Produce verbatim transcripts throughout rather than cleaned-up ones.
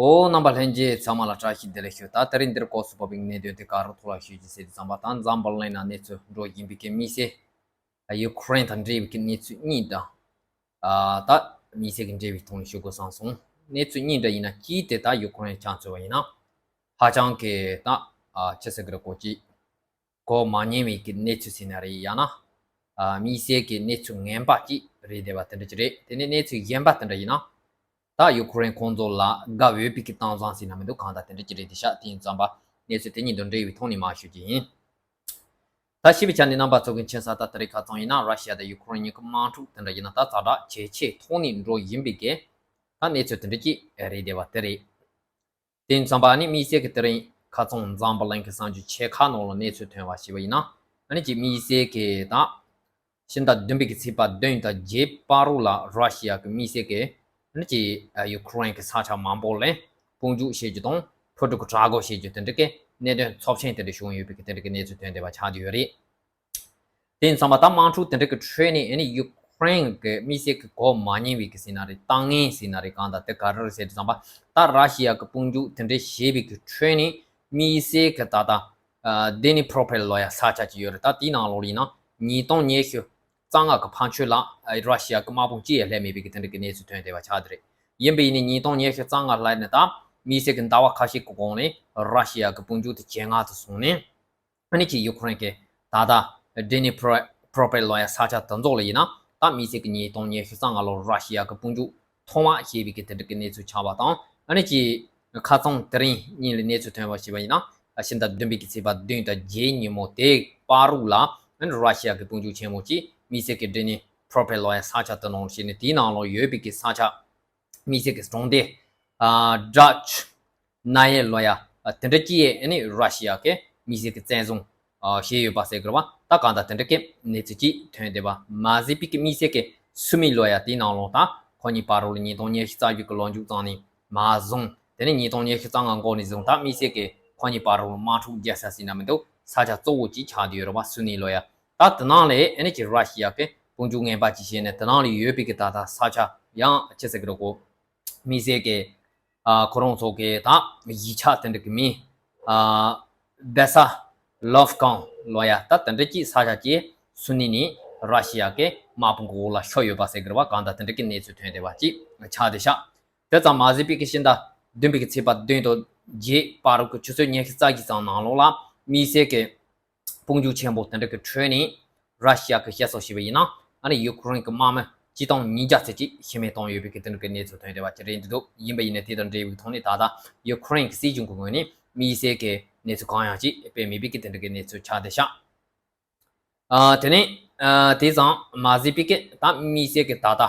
ཨོ། རྣམ་པ་ལྷན་རྒྱས་ཚང་མ་ལ་བཀྲ་ཤིས་བདེ་ལེགས་ཞུ། ད་དེ་རིང་འདིར་སྐབས་སུ་བབས་པའི་གནད་དོན་དེ་ག་རུ་ཐོག་ལ་ཞུ་རྒྱུ་ཟེར་དུས་ཙམ་པ། ད་འཛམ་བུ་གླིང་ན་གནས་ཚུལ་འགྲོ་བཞིན་པའི་གི་དམིགས་བསལ་ཡུ་ཁུ་རེན་དང་འབྲེལ་བའི་གི་གནས་ཚུལ་གཉིས་འདྲ། ཨ། ད་དམིགས་བསལ་གྱི་འབྲེལ་བའི་ཐོག་ནས་ཞུ་དགོས་བསམ་སོང་། གནས་ཚུལ་གཉིས་འདྲ་ཡིན་ན། གཅིག་དེ་ད་ཡུ་ཁུ་རེན་ཆ་མཚོན་པ་ཡིན་ན། ཧ་ཅང་གི་ད། ཨ། ཅི་ཟེར་གི་རེད། གོ་ཅི། གོ་མ་ཉན་པའི་གི་གནས་ཚུལ་ཟེར་ན་རེད། ཡང་ན། ཨ། དམིགས་བསལ་གྱི་གནས་ཚུལ་ངན་པ་ཅིག་རེད་བསྡད་པ་དེ་འདྲ་ཅིག་རེད། དེ་ནས་གནས་ཚུལ་གཞན་པ་དེ་འདྲ་ཡིན་ན། ད་ཡུ་ཁུ་རེན་ཁོང་ཚོ་ལ་དགའ་འོས་པའི་གི་གཏམ་བཟང་ཟེར་ན་མི་འདུག། གང་ལྟར་དེ་འདྲ་ཅིག་རེད་བསྡད་ཤག། དེ་ཡིན་ཙམ་པ་གནས་ཚུལ་དེ་གཉིས་དང་འབྲེལ་བའི་ཐོག་ནས་མར་ཞུ་རྒྱུ་ཡིན། ད་ཞུས་པའི་ཆ་ནས་རྣམ་པ་ཚོ་གི་མཁྱེན་གསལ་ལྟར། དེ་རིང་ཁ་སང་ཡིན་ན་ར་ཤི་ཡ་དང་ཡུ་ཁུ་རེན་གཉིས་ཀྱི་དམག་འཁྲུག་དེ་འདྲ་ཡིན་ན། ད་ཛ་དྲག་ཇེ་ཆེའི་ཐོག་ནས་འགྲོ་བཞིན་པའི་གི་ད་གནས་ཚུལ་དེ་འདྲ་ཅིག་རེད་བསྡད་པ་དེ་རེད། དེ་ཡིན་ཙམ་པ་ནི་དམིགས་བསལ་གྱི་དེ་རིང་ཁ་སང་འཛམ་བུ་གླིང་གི་གསར་འགྱུར་ཆེ་ཁག་ནང་ལ་གནས་ཚུལ་ཐོན་པ་ཞུས་པ་ཡིན་ན། ཨ་ནི་ཅིག་དམིགས་བསལ་གྱི་ད་ཕྱི་ཟླ་བདུན་པའི་གི་ཚེས་པ་བདུན་དང་བརྒྱད་བར་དུ་ལ་ར་ཤི་ཡ་གི་དམིགས་བསལ་གྱི་ཨ་ནི་ཅིག་ཡུ་ཁུ་རེན་གྱི་ས་ཆ་མང་པོ་ལ་དཔུང་འཇུག་བྱེད་རྒྱུ་དང་འཕུར་གྲུ་གི་དྲག་རྒོལ་བྱེད་རྒྱུ་དེ་འདྲ་གི་གནད་དོན་ཚབས་ཆེན་དེ་འདྲ་བྱུང་ཡོད་པའི་གི་དེ་འདྲ་གི་གནས་ཚུལ་ཐོན་བསྡད་པ་ཆགས་བསྡད་ཡོད་རེད། དེ་ཡིན་ཙམ་པ་ད་དམག་འཁྲུག་དེ་འདྲ་གི་ཁྲོད་ནས་ཨ་ནི་ཡུ་ཁུ་རེན་གི་དམིགས་བསལ་གི་གོ་མ་ཉན་པའི་གི་ཟེར་ན་རེད། ལྟ་ངན་ཟེར་ན་རེད། གང་ལྟར་དེ་ག་རེ་རེད་ཟེར་དུས་ཙམ་པ། ད་ར་ཤི་ཡ་གི་དཔུང་འཇུག་དེ་འདྲ་བྱས་པའི་གི་ཁྲོད་ནས་དམིགས་བསལ་གི་ད་ལྟ་ཨ་ཌི་ནི་པྲོ་པེ་ལོ་ཡ་ས་ཆ་ཅིག་ཡོད་རེད། ད་དེའི་ནང་ལོགས་ལ་ཡིན་ན་ཉིས་སྟོང་ཉི་ཤུ་རྩ་ལྔ་གི་ཕན་ཆད་ལ་ཨ་ར་ཤི་ཡ་གི་དམག་དཔུང་གཅིག་ཡང་སླེབས་མེད་པའི་གི་དེ་འདྲ་གི་གནས་ཚུལ་ཐོན་བསྡད་པ་ཆགས་བསྡད་རེད། ཡིན་པ་ཡིན་ནའི་ཉིས་སྟོང་ཉི་ཤུ་རྩ་ལྔ་སླེབས་ནས་ད་དམིགས་བསལ་གི་ཟླ་བ་ཁ་ཤས་ཀྱི་གོང་ནས་ར་ཤི་ཡ་གི་དཔུང་འཇུག་དེ་ཇེ་ངན་དུ་སོང་ནས། ཨ་ནི་ཅིག་ཡུ་ཁུ་རེན་གྱི་ད་ལྟ་ཌི་ནི་པྲོ་པེ་ལོ་ཡ་ས་ཆ་དེ་ཚོ་ལ་ཡིན་ན། ད་དམིགས་བསལ་གྱི་ཉིས་སྟོང་ཉི་ཤུ་རྩ་ལྔ་ལོར་ར་ཤི་ཡ་གི་དཔུང་འཇུག་ཐོག་མ་བྱས་པའི་གི་དེ་འདྲ་གི་གནས་ཚུལ་ཆགས་པ་དང་། ཨ་ནི་ཅིག་ཁ་སང་དེ་རིང་ཉིན་ལ་གནས་ཚུལ་ཐོན་པ་ཞིག་པ་ཡིན་ན། ཕྱི་ཟླ་བདུན་པའི་གི་ཚེས་པ་བདུན་དང་བརྒྱད་ཉིན་མོ་དེ་བར་དུ་ལ། ཨ་ནི་ར་ཤི་ཡ་གི་དཔུང་འཇུག་ཆེན་མོ་ཅིག་དམིགས་བསལ་གྱི་ཌི་ནི་པྲོ་པེ་ལོ་ཡ་ས་ཆ་དེ་ནང་བྱས་ནས། དེའི་ནང་ལ་ཡོད་པའི་གི་ས་ཆ་དམིགས་བསལ་གྱི་གྲོང་སྡེ་ཨ་ཌ་ཆུ་ན་ཡེ་ལོ་ཡ་དེ་འདྲ་ཅིག་ཡང་ཨ་ནི་ར་ཤི་ཡ་གི་དམིགས་བསལ་གྱི་བཙན་བཟུང་ཨ་བྱས་ཡོད་པ་ཟེར་དགོས་རེད་པ། ད་གང་ལྟར་དེ་འདྲ་གི་གནས་ཚུལ་ཅིག་ཐོན་བསྡད་པ་མ་ཟད་པའི་གི་དམིགས་བསལ་གྱི་སུ་ནི་ལོ་ཡ་དེའི་ནང་ལོགས། ད་ཁོ་གཉིས་བར་དུ་ལ་ཉིས་སྟོང་ཉི་ཤུ་རྩ་བརྒྱད་གི་ལོ་མཇུག་ཙམ་ནས་མ་བཟུང་། དེ་ནས་ཉིས་སྟོང་ཉི་ཤུ་རྩ་ལྔ་འགོ་ནས་བཟུང་ད་དམིགས་བསལ་གྱི་ཁོ་གཉིས་བར་དུ་དམག་འཁྲུག་རྒྱག་ས་ཟེར་ན་མི་འདུག། ས་ཆ་གཙོ་བོ་ཅིག་ཆགས་བསྡད་ཡོད་རེད་པ། སུ་ནི་ལོ་ཡ། ད་དེ་ནང་ལ་ཨ་ནི་ཅིག་ར་ཤི་ཡ་གི་དཔུང་འཇུག་ངན་པ་ཅིག་བྱས་ནས། དེ་ནང་ལ་ཡོད་པའི་གི་ད་ལྟ་ས་ཆ་ཡང་ཅི་ཟེར་གི་རེད། གོ་དམིགས་བསལ་གྱི་ཨ་ཁོ་རང་ཚོ་གི་ད་གཞིས་ཆགས་དེ་འདྲ་གི་མིང་ཨ་བེ་ས་ལོབ་ཀང་ལོ་ཡ། ད་དེ་འདྲ་ཅིག་ས་ཆ་ཅིག་སུ་ནི་ནི་ར་ཤི་ཡ་གི་དམག་དཔུང་གི་འོག་ལ་ཤོར་ཡོད་པ་ཟེར་གི་རེད་པ། གང་ལྟར་དེ་འདྲ་གི་གནས་ཚུལ་ཐོན་བསྡད་པ་ཅིག་ཆགས་བསྡད་ཤག། དེ་ཙམ་མ་ཟད་པའི་གི་ཕྱི་ཟླ་བདུན་པའི་གི་ཚེས་པ་བདུན་དང་བརྒྱད་བར་དུ་གི་ཆུ་ཚོད་ཉི་ཤུ་རྩ་གཅིག་ཙམ་ནང་ལོགས་ལ་དམིགས་བསལ་གྱི་དཔུང་འཇུག་ཆེན་པོ་དེ་འདྲ་གི་ཁྲོད་ནས་ར་ཤི་ཡ་གི་བཤད་སྲོལ་བྱས་པ་ཡིན་ན། ཨ་ནི་ཡུ་ཁུ་རེན་གི་དམག་མི་སྤྱི་བཏང་ཉིས་བརྒྱ་ཙམ་ཅིག་ཤི་རྨས་བཏང་ཡོད་པའི་གི་དེ་འདྲ་གི་གནས་ཚུལ་ཐོན་བསྡད་པ་ཅིག་རེད་འདུག། ཡིན་པ་ཡིན་ནའི་དེ་དང་འབྲེལ་བའི་ཐོག་ནས་ད་ལྟ་ཡུ་ཁུ་རེན་གི་སྲིད་གཞུང་གི་ངོས་ནས་དམིགས་བསལ་གྱི་གནས་ཚུལ་གང་ཡང་ཅིག་སྤེལ་མེད་པའི་གི་དེ་འདྲ་གི་གནས་ཚུལ་ཆགས་བསྡད་ཤག། ཨ་དེ་ནས་ཨ་དེ་ཙམ་མ་ཟད་པའི་གི་ད་དམིགས་བསལ་གྱི་ད་ལྟ་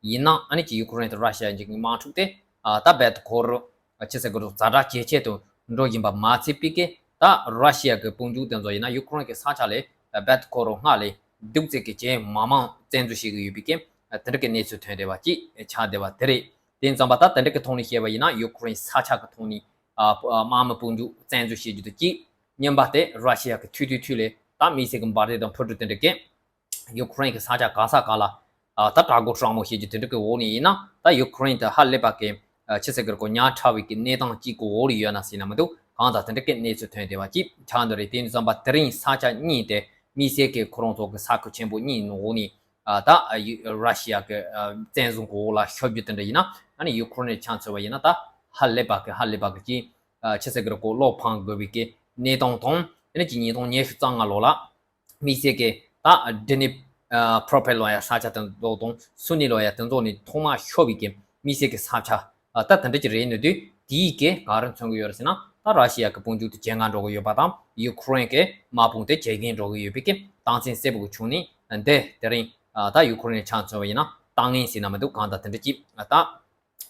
ཡིན་ན། ཨ་ནི་ཅིག་ཡུ་ཁུ་རེན་དང་ར་ཤི་ཡ་གཉིས་ཀྱི་དམག་འཁྲུག་དེ་ཨ་ད་རྦད་དེ་ཁོ་རང་ཅི་ཟེར་དགོས་རེད། ཛ་དྲག་ཇེ་ཆེ་དུ་འགྲོ་བཞིན་པ་མ་ཚད་པའི་གི་ད་ར་ཤི་ཡ་གི་དཔུང་འཇུག་དེ་ཚོ་ཡིན་ན་ཡུ་ཁུ་རེན་གི་ས་ཆ་ལ་རྦད་དེ་ཁོ་རང་སྔར་ལས་སྡུག་ཙམ་གྱི་ཇེ་མང་མང་བཙན་འཛུལ་བྱེད་ཀྱི་ཡོད་པའི་གི་དེ་འདྲ་གི་གནས་ཚུལ་ཐོན་བསྡད་པ་ཅིག་ཆགས་བསྡད་པ་དེ་རེད། དེ་ཡིན་ཙམ་པ་ད་དེ་འདྲ་གི་ཐོག་ནས་བཤད་པ་ཡིན་ན། ཡུ་ཁུ་རེན་ས་ཆ་གི་ཐོག་ནས་ཨ་དམག་མི་དཔུང་འཇུག་བཙན་འཛུལ་བྱེད་རྒྱུ་དང་གཅིག། གཉིས་པ་དེ་ར་ཤི་ཡ་གི་ཐུག་དུས་ཐུག་ལ་ད་དམིགས་བསལ་གྱི་འབར་མདེལ་དང་འཕུར་གྲུ་དེ་འདྲ་གིས་ཡུ་ཁུ་རེན་གྱི་ས་ཆ་ག་ས་ག་ལ་ཨ་ད་དྲག་རྒོལ་དྲག་མོ་བྱེད་རྒྱུ་དེ་འདྲ་གི་འོག་ནས་ཡིན་ན། ད་ཡུ་ཁུ་རེན་དེ་ཧ་ལས་པ་གི་ཨ་ཅི་ཟེར་གི་རེད། གོ་ཉག་ཕྲ་བའི་གི་གནས་སྟངས་གཅིག་གི་འོག་ལ་ཡོད་ན་ཟེར་ན་མི་འདུག། གང་ལྟར་དེ་འདྲ་གི་གནས་ཚུལ་ཐོན་བསྡད་པ་ཅིག་ཆགས་འདུག་རེད། དེ་ཡིན་ཙམ་པ་དེ་རིང་ས་ཆ་གཉིས་དེ་དམིགས་བསལ་གྱི་ཁོ་རང་ཚོ་གི་ས་ཁུལ་ཆེན་པོ་གཉིས་ནང་འོག་ནས་ཨ་ད་ཨ་ཡུ་ར་ཤི་ཡ་གི་ཨ་བཙན་བཟུང་གི་འོག་ལ་ཤོར་རྒྱུ་དེ་འདྲ་ཡིན་ན། ཨ་ནི་ཡུ་ཁུ་རེན་ཆ་མཚོན་པ་ཡིན་ན། ད་ཧ་ལས་པ་གི་ཧ་ལས་པ་གི་ཅིག་ཨ་ཅི་ཟེར་གི་རེད། གོ་བློ་ཕམ་དགོས་པའི་གི་གནས་སྟངས་དང་། ཨ་ནི་ཅིག་ཉིས་སྟོང་ཉི་ཤུ་རྩ་ལྔ་ལོ་ལ་དམིགས་བསལ་གྱི་ད་ཌི་ནི་ཨ་པྲོ་པེ་ལོ་ཡ་ས་ཆ་དེ་ཚོ་དང་སུ་ནི་ལོ་ཡ་དེ་ཚོ་ནས་ཐོག་མར་ཤོར་བའི་གི་དམིགས་བསལ་གྱི་ས་ཆ་ཨ་ད་དེ་འདྲ་ཅིག་རེད་ནི་དུས། དེའི་གི་ག་རེ་མཚོན་གི་ཡོད་རེད་ཟེར་ན། ད་ར་ཤི་ཡ་གི་དཔུང་འཇུག་དེ་ཇེ་ངན་འགྲོ་གི་ཡོད་པ་དང་། ཡུ་ཁུ་རེན་གི་དམག་དཔུང་དེ་ཇེ་རྒན་འགྲོ་གི་ཡོད་པའི་གི་རྟགས་མཚན་གསལ་པོ་གི་བྱུང་ནས། འདི་དེ་རིང་ཨ་ད་ཡུ་ཁུ་རེན་ཆ་མཚོན་པ་ཡིན་ན་ལྟ་ངན་ཟེར་ན་མི་འདུག། གང་ལྟར་དེ་འདྲ་ཅིག་ཨ་ད་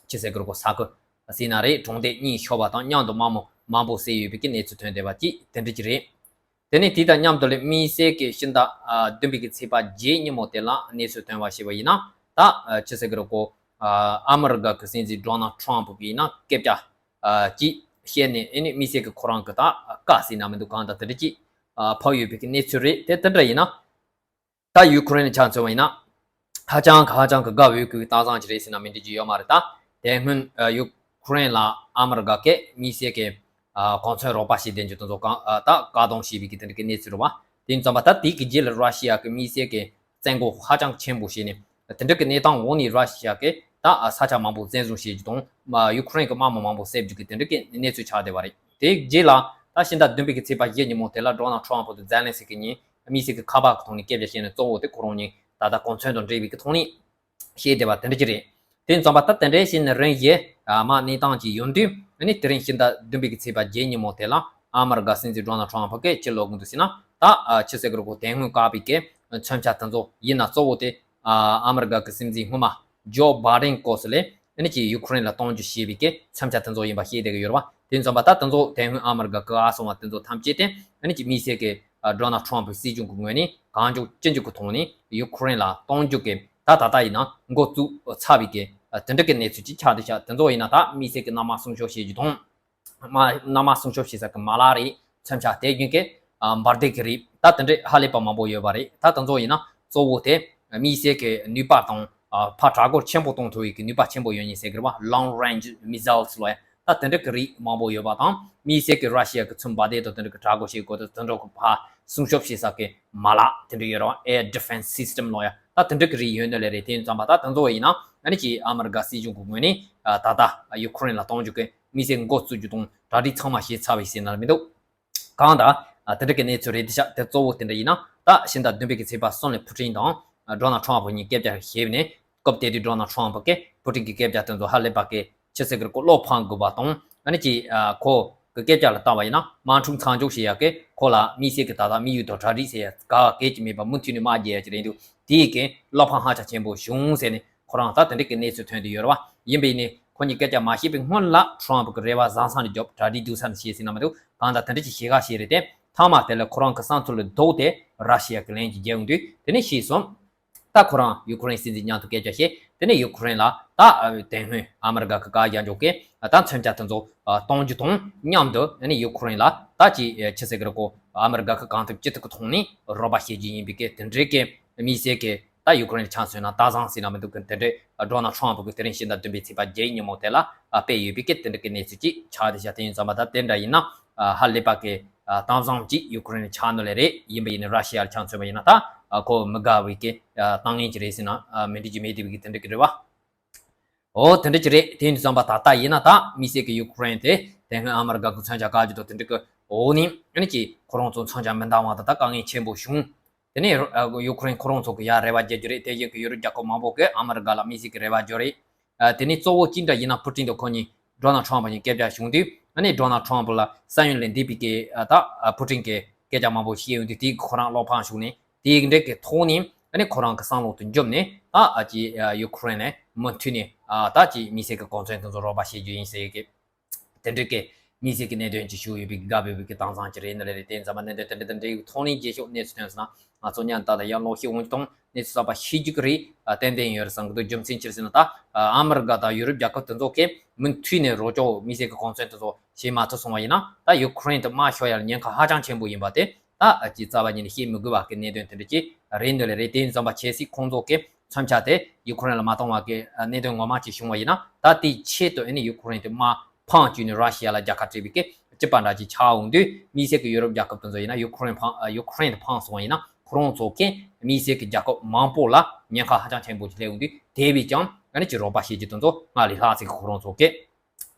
ཅི་ཟེར་གི་རེད། གོ་ས་ཁུལ་ཟེར་ན་རེད། གྲོང་སྡེ་གཉིས་ཤོར་བ་དང་མཉམ་དུ་དམག་མི་མང་པོ་བསད་ཡོད་པའི་གི་གནས་ཚུལ་ཐོན་བསྡད་པ་ཅིག་དེ་འདྲ་ཅིག་རེད། དེ་ནས་དེ་དང་མཉམ་དུ་ལ་དམིགས་བསལ་གྱི་ཕྱི་ཟླ་ཨ་བདུན་པའི་གི་ཚེས་པ་བརྒྱད་ཉིན་མོ་དེ་ལ་གནས་ཚུལ་ཐོན་པ་ཞིག་པ་ཡིན་ན། ད་ཨ་ཅི་ཟེར་གི་རེད། གོ་ཨ་ཨ་མི་རི་ཀ་གི་སྲིད་འཛིན་ཌོ་ནལ་ཊམ་པ་གིས་ཡིན་ན་སྐད་ཆ་ཨ་ཅིག་བཤད་ནས། ཨ་ནི་དམིགས་བསལ་གྱི་ཁོ་རང་གི་ད་བཀའ་ཟེར་ན་མི་འདུག། གང་ལྟར་དེ་འདྲ་ཅིག་ཨ་ཕབ་ཡོད་པའི་གི་གནས་ཚུལ་རེད། དེ་དེ་འདྲ་ཡིན་ན། ད་ཡུ་ཁུ་རེན་ཆ་མཚོན་པ་ཡིན་ན། ཧ་ཅང་གི་ཧ་ཅང་གི་དགའ་འོས་ཀྱི་གཏམ་བཟང་ཅིག་རེད་ཟེར་ན་མི་འགྲིག་རྒྱུ་ཡོད་མ་རེད། ད་དེ་སྔོན་ཨ་ཡུ་ ཁུ་རེན་ལ་ཨ་མི་རི་ཀ་གིས་དམིགས་བསལ་གྱི་ཨ་གོ་མཚོན་རོགས་པ་བྱེད་བསྡད་རྒྱུ་དེ་ཚོ་གང་ཨ་ད་བཀག་སྡོམ་བྱས་པའི་གི་དེ་འདྲ་གི་གནས་ཚུལ་རེད་བ། དེ་ཡིན་ཙམ་པ་ད་དེ་གི་རྗེས་ལ་ར་ཤི་ཡ་གི་དམིགས་བསལ་གྱི་བཙན་རྒོལ་ཧ་ཅང་ཆེན་པོ་བྱས་ནས་དེ་འདྲ་གི་གནས་སྟངས་འོག་ནས་ར་ཤི་ཡ་གིས་ད་ས་ཆ་མང་པོ་བཙན་བཟུང་བྱེད་རྒྱུ་དང་ཡུ་ཁུ་རེན་གྱི་དམག་མི་མང་པོ་བསད་རྒྱུ་གི་དེ་འདྲ་གི་གནས་ཚུལ་ཆགས་བསྡད་པ་རེད། དེའི་རྗེས་ལ་ད་ཕྱི་ཟླ་བདུན་པའི་གི་ཚེས་པ་བཞི་ཉིན་མོ་དེ་ལ་ཌོ་ནལ་ཊམ་ཕུ་དང་ཛེ་ལན་སི་ཀི་གཉིས་དམིགས་བསལ་གྱི་ཁ་པར་གྱི་ཐོག་ནས་སྐད་ཆ་བཤད་ནས་གཙོ་བོ་དེ་ཁོ་རང་གཉིས་ད་ལྟ་གོ་མཚོན་དང་འབྲེལ་བའི་གི་ཐོག་ནས་བཤད་བསྡད་པ་དེ་འདྲ་ཅིག་རེད། དེ་ཡིན་ཙམ་པ་ད་དེ་འདྲའི་བྱས་ནས་རིང་ཡེ་མ་གནས་སྟངས་ཅིག་ཡོང་དུས་ཨ་ནི་དེ་རིང་ཕྱི་ཟླ་བདུན་པའི་གི་ཚེས་པ་བརྒྱད་ཉིན་མོ་དེ་ལ་ཨ་མི་རི་ཀ་སྲིད་འཛིན་ཌོ་ནལ་ཊམ་ཕུ་གིས་ཅི་ལབ་གི་འདུག་ཟེར་ན། ད་ཆི་ཟེར་གི་རེད་གོ་དེ་སྔོན་བཀག་པའི་གི་མཚོན་ཆ་དེ་ཚོ་ཡིན་ན་གཙོ་བོ་དེ་ཨ་མི་རི་ཀ་གི་སྲིད་འཛིན་སྔོན་མ་ཇོ་བྷའི་ཌེན་སྐབས་སུ་ལས་ཨ་ནི་ཅིག་ཡུ་ཁུ་རེན་ལ་གཏོང་རྒྱུ་བྱས་པའི་གི་མཚོན་ཆ་དེ་ཚོ་ཡིན་པ་ཤེས་བསྡད་ཀྱི་ཡོད་རེད་བ། དེ་ཡིན་ཙམ་པ་ད་དེ་ཚོ་དེ་སྔོན་ཨ་མི་རི་ཀ་གི་བཀག་སོང་བ་དེ་ཚོ་ཐམས་ཅད་དེ་ཨ་ནི་ཅིག་དམིགས་བསལ་གྱི་ཌོ་ནལ་ཊམ་ཕུ་སྲིད་གཞུང་གི་ངོས་ནས་གང་མགྱོགས་ཅི་མགྱོགས་ཀྱི་ཐོག་ནས་ཡུ་ཁུ་རེན་ལ་གཏོང་རྒྱུ་གི་ད་ད་ལྟ་ཡིན་ན་འགོ་བཙུགས་ཚར་བའི་གི་དེ་འདྲ་གི་གནས་ཚུལ་ཅིག་ཆགས་བསྡད་ཤག་དེ་ཚོ་ཡིན་ན་ད་དམིགས་བསལ་གྱི་མནའ་མ་སྲུང་སྐྱོབ་བྱེད་རྒྱུ་དང་། མ་མནའ་མ་སྲུང་སྐྱོབ་བྱེད་ས་གི་མ་ལག་རེད། མཚོན་ཆ་དེ་རྒྱུན་གྱི་ཨ་འབར་མདེལ་གྱི་རིགས་ད་དེ་འདྲས་ཧ་ལས་པ་མང་པོ་ཡོད་པ་རེད། ད་དེ་ཚོ་ཡིན་ན་གཙོ་བོ་དེ་དམིགས་བསལ་གྱི་ནུས་པ་དང་ཨ་ཕར་དྲག་རྒོལ་ཆེན་པོ་གཏོང་ཐུབ་པའི་གི་ནུས་པ་ཆེན་པོ་ཡོད་མཁན་ཟེར་གི་རེད་བ། Long range missiles ལོ་ཡ་ད་དེ་འདྲ་གི་རིགས་མང་པོ་ཡོད་པ་དང་དམིགས་བསལ་གྱི་ར་ཤི་ཡ་གི་ཚོམ་འབར་མདེལ་དང་དེ་འདྲ་གི་དྲག་རྒོལ་བྱེད་དགོས་དང་དེ་འདྲ་གི་ཕར་སྲུང་སྐྱོབ་བྱེད་ས་གི་མ་ལག་དེ་འདྲ་ཡོད་རེད་བ། Air defense system ལོ་ཡ་ད་དེ་འདྲ་གི་རིགས་ཡོད་ནི་ལས་རེད། དེ་ཡིན་ཙམ་པ་ད་དེ་ཚོ་ཡིན་ན་ཨ་ནི་ཅིག་ཨ་མི་རི་ཀ་སྲིད་གཞུང་གི་ངོས་ནས་ཨ་ད་ལྟ་ཡུ་ཁུ་རེན་ལ་གཏོང་རྒྱུ་གི་དམིགས་བསལ་འགོ་བཙུགས་རྒྱུ་དང་གྲ་སྒྲིག་ཚང་མ་བྱས་ཚར་བའི་ཟེར་ན་མི་འདུག་གང་ལྟར་དེ་འདྲ་གི་གནས་ཚུལ་རེད་དེ་ཤག་དེ་གཙོ་བོ་དེ་འདྲ་ཡིན་ན་ད་ཕྱི་ཟླ་བདུན་པའི་གི་ཚེས་པ་གསུམ་ལ་ཕུ་ཀྲིན་དང་ཌོ་ནལ་ཊམ་ཕུ་གཉིས་སྐད་ཆ་བཤད་ནས་སྐབས་དེ་དུས་ཌོ་ནལ་ཊམ་ཕུ་གིས་ཕུ་ཀྲིན་གྱི་སྐད་ཆ་དེ་ཚོ་ཧ་ལས་པ་གི་ཆི་ཟེར་གི་རེད་གོ་བློ་ཕམ་དགོས་པ་དང་ཨ་ནི་ཅིག་ཁོ་གི་སྐད་ཆ་ལ་བལྟས་པ་ཡིན་ན་དམག་འཁྲུག་མཚམས་འཇོག་བྱེད་ཡག་གི་ཁོ་ལ་དམིགས་བསལ་གི་ད་ལྟ་དམིགས་ཡུལ་དང་གྲ་སྒྲིག་བྱེད་ཡག་ག་གེ་ཅིག་མེད་པ་མུ་མཐུད་ནས་དམག་རྒྱག་ཡག་ཅིག་རེད་འདུག་དེའི་གི་བློ་ཕམ་ཧ་ཅང་ཆེན་པོ་བྱུང་ཟེར་ནས་ཁོ་རང་ད་དེ་འདྲ་གི་གནས་ཚུལ་ཐོན་བསྡད་ཡོད་རེད་བ། ཡིན་པ་ཡིན་ནའི་ཁོ་གཉིས་སྐད་ཆ་མ་བཤད་པའི་སྔོན་ལ་ཊམ་ཕུ་གི་རེ་བ་བཟང་ས་ནས་རྒྱོབ་གྲ་སྒྲིག་སྡུག་ས་ནས་བྱས་ཟིན་ན་མི་འདུག་གང་ལྟར་དེ་འདྲ་ཅིག་བྱེད་ག་བྱས་རེད་དེ་མཐའ་མ་དེ་ལ་ཁོ་རང་གི་བསམ་ཚུལ་ལ་ལྡོག་སྟེ་ར་ཤི་ཡ་གི་ལན་ཅིག་རྒྱག་ཡོང་དུས་དེ་ནས་ཤེས་སོང་། ད་ཁོ་རང་ཡུ་ཁུ་རེན་སྲིད་འཛིན་མཉམ་དུ་སྐད་ཆ་བཤད། དེ་ནས་ཡུ་ཁུ་རེན་ལ་ད་དེ་སྔོན་ཨ་མི་རི་ཀ་གི་བཀག་རྒྱ་འཇོག་གི་ད་མཚོན་ཆ་དེ་ཚོ་གཏོང་རྒྱུ་དང་མཉམ་དུ་ཨ་ནི་ཡུ་ཁུ་རེན་ལ་ད་ཅི་ཆི་ཟེར་གི་རེད་གོ་ཨ་མི་རི་ཀ་གི་གང་ཐུབ་ཅི་ཐུབ་ཀྱི་ཐོག་ནས་རོགས་པ་བྱེད་རྒྱུ་ཡིན་པའི་གི་དེ་འདྲའི་གི་དམིགས་བསལ་གི་ད་ཡུ་ཁུ་རེན་ཆ་མཚོན་ན་ད་བཟང་ཟེར་ན་མི་འདུག་གི་དེ་འདྲའི་ཌོ་ནལ་ཊམ་ཕུ་གི་དེ་རིང་ཕྱི་ཟླ་བདུན་པའི་ཚེས་པ་བརྒྱད་ཉིན་མོ་དེ་ལ་སྤེལ་ཡོད་པའི་གི་དེ་འདྲ་གི་གནས་ཚུལ་ཅིག་ཆགས་བསྡད་ཤག་དེ་ཡིན་ཙམ་པ་ད་དེ་འདྲ་ཡིན་ན་ཧ་ལས་པ་གི་གཏམ་བཟང་ཅིག་ཡུ་ཁུ་རེན་ཆགས་ནོ་ལས་རེད། ཡིན་པ་ཡིན་ན་ར་ཤི་ཡ་ལ་ཆ་མཚོན་པ་ཡིན་ན་ད་ཁོ་མི་དགའ་བའི་གི་གཏམ་ངན་ཅིག་རེད་ཟེར་ན་མི་འགྲིག་རྒྱུ་མེད་བསྡད་པའི་གི་དེ་འདྲ་གི་རེད་བ། འོ་དེ་འདྲ་ཅིག་རེད། དེ་ཡིན་དུས་ཙམ་པ་ད་ལྟ་ཡིན་ན་ད་དམིགས་བསལ་གྱི་ཡུ་ཁུ་རེན་དེ་དེ་སྔོན་ཨ་མི་རི་ཀ་གི་མཚོན་ཆ་བཀག་རྒྱུ་དང་དེ་འདྲ་གི་འོག་ནས་ཨ་ནི་ཅིག་ཁོ་རང་ཚོ་མཚོན་ཆ་མི་འདང་བ་དང་ད་དཀའ་ངལ་ཆེན་པོ་བྱུང་། དེ་ནས་ཡུ་ཁུ་རེན་ཁོ་རང་ཚོ་གི་ཡ་རེ་བ་རྒྱག་རྒྱུ་རེད། དེ་བཞིན་གྱི་ཡུ་རོབ་རྒྱལ་ཁབ་མང་པོ་གིས་ཨ་མི་རི་ཀ་ལ་དམིགས་བསལ་གྱི་རེ་བ་རྒྱག་རེད། དེ་ནས་གཙོ་བོ་ཅི་འདྲ་ཡིན་ན་ཕུ་ཀྲིན་དང་ཁོ་གཉིས་ཌོ་ནལ་ཊམ་ཕུ་གཉིས་སྐད་ཆ་བྱུང་དུས་ཨ་ནི་ཌོ་ནལ་ཊམ་ཕུ་ལ་ས་ཡོམ་ལས་འདས་པའི་གི་ད་ཕུ་ཀྲིན་གྱི་སྐད་ཆ་མང་པོ་བཤད་ཡོང་དུས་དེ་ཁོ་རང་བློ་ཕམ་བྱུང་ནས་དེའི་འབྲས་ཀྱི་ཐོག་ནས་ཨ་ནི་ཁོ་རང་གི་བསམ་བློ་དེ་འཇོམས་ནས་ད་ཨ་ཅི་ཡུ་ཁུ་རེན་ནས་མུ་མཐུད་ནས་ད་ཅི་དམིགས་བསལ་གྱི་གོ་མཚོན་དེ་ཚོ་རོགས་པ་བྱེད་རྒྱུ་ཡིན་ཟེར་གི་དེ་འདྲ་གི་དམིགས་བསལ་གྱི་གནད་དོན་ཅིག་ཞུ་ཡོད་པའི་དགའ་འོས་པའི་གི་གཏམ་བཟང་ཅིག་རེད་ནི་ལས་རེད། དེ་ཡིན་ཙམ་པ་གནད་དོན་དེ་འདྲ་དེ་འདྲའི་ཐོག་ནས་རྗེས་ཕྱོགས་གནས་ཚུལ་ཐོན་སོང་ན་ང་ཚོ་མཉམ་དུ་ད་ལྟ་ཡང་ལོག་ཤེས་འོང་གི་དང་གནས་ཚུལ་གསར་པ་ཤེས་རྒྱུ་གི་རེད། ཏན་ཏན་ཡོད་རེད་བསམ་གི་འདུག་རྒྱུ་མཚན་ཅི་རེད་ཟེར་ན་ད་ཨ་མི་རི་ཀ་དང་ཡུ་རོབ་རྒྱལ་ཁབ་དེ་ཚོ་གིས་མུ་མཐུད་ནས་རོགས་སྐྱོར་དམིགས་བསལ་གྱི་གོ་མཚོན་དེ་ཚོ་བྱེད་མ་ཐུབ་སོང་བ་ཡིན་ན་ད་ཡུ་ཁུ་རེན་དུ་དམག་ཤོར་ཡ་ལ་ཉེན་ཁ་ཧ་ཅང་ཆེན་པོ་ཡིན་པ་དེ་ད་ཨ་ཅི་རྩ་བ་ཉིད་ནས་བཤད་མི་དགོས་པ་གི་གནད་དོན་དེ་འདྲ་ཅིག་རེད་འདོད་ལེ་རེད། དེ་ཡིན་ཙམ་པ་ཁྱེད་སྲིད་ཁོང་ཚོ་གི་མཚོན་ཆ་དེ་ཡུ་ཁུ་རེན་ལ་མ་གཏོང་བ་གི་གནད་དོན་ངོ་མ་ཅིག་བྱུང་བ་ཡིན་ན་ད་དེའི་ཆེད་དུ་ཨ་ནི་ཡུ་ཁུ་རེན་དུ་དམག་འཕང་བཅུག་ནས་ར་ཤི་ཡ་ལ་རྒྱལ་ཁ་སྤྲད་པའི་གི་སྤྱི་པ་འདྲ་ཅིག་ཆགས་འོང་དུས་དམིགས་བསལ་གྱི་ཡུ་རོབ་རྒྱལ་ཁབ་དེ་ཚོ་ཡིན་ན་ཡུ་ཁུ་རེན་འཕང་ཡུ་ཁུ་རེན་དུ་འཕང་སོང་བ་ཡིན་ན་ཁོ་རང་ཚོ་གི་དམིགས་བསལ་གྱི་རྒྱལ་ཁབ་མང་པོ་ལ་ཉེན་ཁ་ཧ་ཅང་ཆེན་པོ་ཅིག་སླེབས་འོང་དུས་དེ་བས་ཀྱང་ཨ་ནི་ཅིག་རོགས་པ་བྱེད་རྒྱུ་དེ་ཚོ་སྔར་ལས་ལྷག་ཅིག་ཁོ་རང་ཚོ་གི་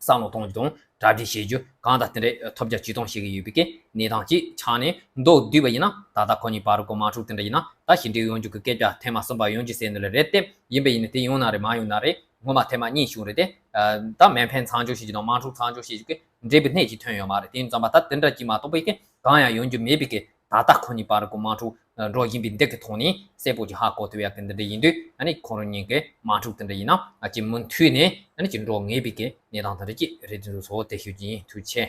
བསམ་བློ་གཏོང་རྒྱུ་དང་གྲ་སྒྲིག་བྱེད་རྒྱུ་གང་དང་དེ་འདྲའི་ཐོབ་རྒྱ་ཇུས་གཏོང་བྱེད་ཀྱི་ཡོད་པའི་གི་གནས་སྟངས་ཅིག་ཆགས་ནས་མདོར་བསྡུས་པ་ཡིན་ན་ད་ལྟ་ཁོ་གཉིས་བར་གྱི་དམག་འཁྲུག་དེ་འདྲ་ཡིན་ན་ད་ཞི་འགྲིག་ཡོང་རྒྱུ་གི་སྐད་ཆ་ཐེངས་མ་གསུམ་པ་ཡོང་རྒྱུ་ཟེར་ནི་ལ་རེད་དེ་ཡིན་པ་ཡིན་ན་དེ་ཡོང་ན་རེད་མ་ཡོང་ན་རེད། སྔོན་མ་ཐེངས་མ་གཉིས་བྱུང་རེད་དེ། ད་མེ་འཕེན་མཚམས་འཇོག་བྱེད་རྒྱུ་དང་དམག་འཁྲུག་མཚམས་འཇོག་བྱེད་རྒྱུ་གི་འབྲས་བུ་སྣེ་གཅིག་ཐོན་ཡོད་མ་རེད། དེ་ཡིན་ཙམ་པ་ད་དེ་འདྲ་གཅིག་མ་གཏོགས་པའི་གི་གང་ཡང་ཡོང་རྒྱུ་མེད་པའི་གི་ད་ལྟ་ཁོ་གཉིས་བར་གྱི་དམག་འཁྲུག་འགྲོ་བཞིན་པའི་འདི་གི་ཐོག་ནས་གསལ་པོ་ཅིག་ཧ་གོ་ཐུབ་ཡག་གི་འདི་འདྲ་ཡིན་དུས་ཨ་ནི་ཁོ་རང་གཉིས་ཀྱི་དམག་འཁྲུག་དེ་འདྲ་ཡིན་ན་ཨ་ཅིག་མུ་མཐུད་ནས་ཨ་ནི་ཅིག་འགྲོ་ངེས་པའི་གི་གནས་སྟངས་དེ་འདྲ་ཅིག་རེད་འདུག་ཟེར་དེ་ཞུ་རྒྱུ་ཡིན། ཐུགས་རྗེ་ཆེ།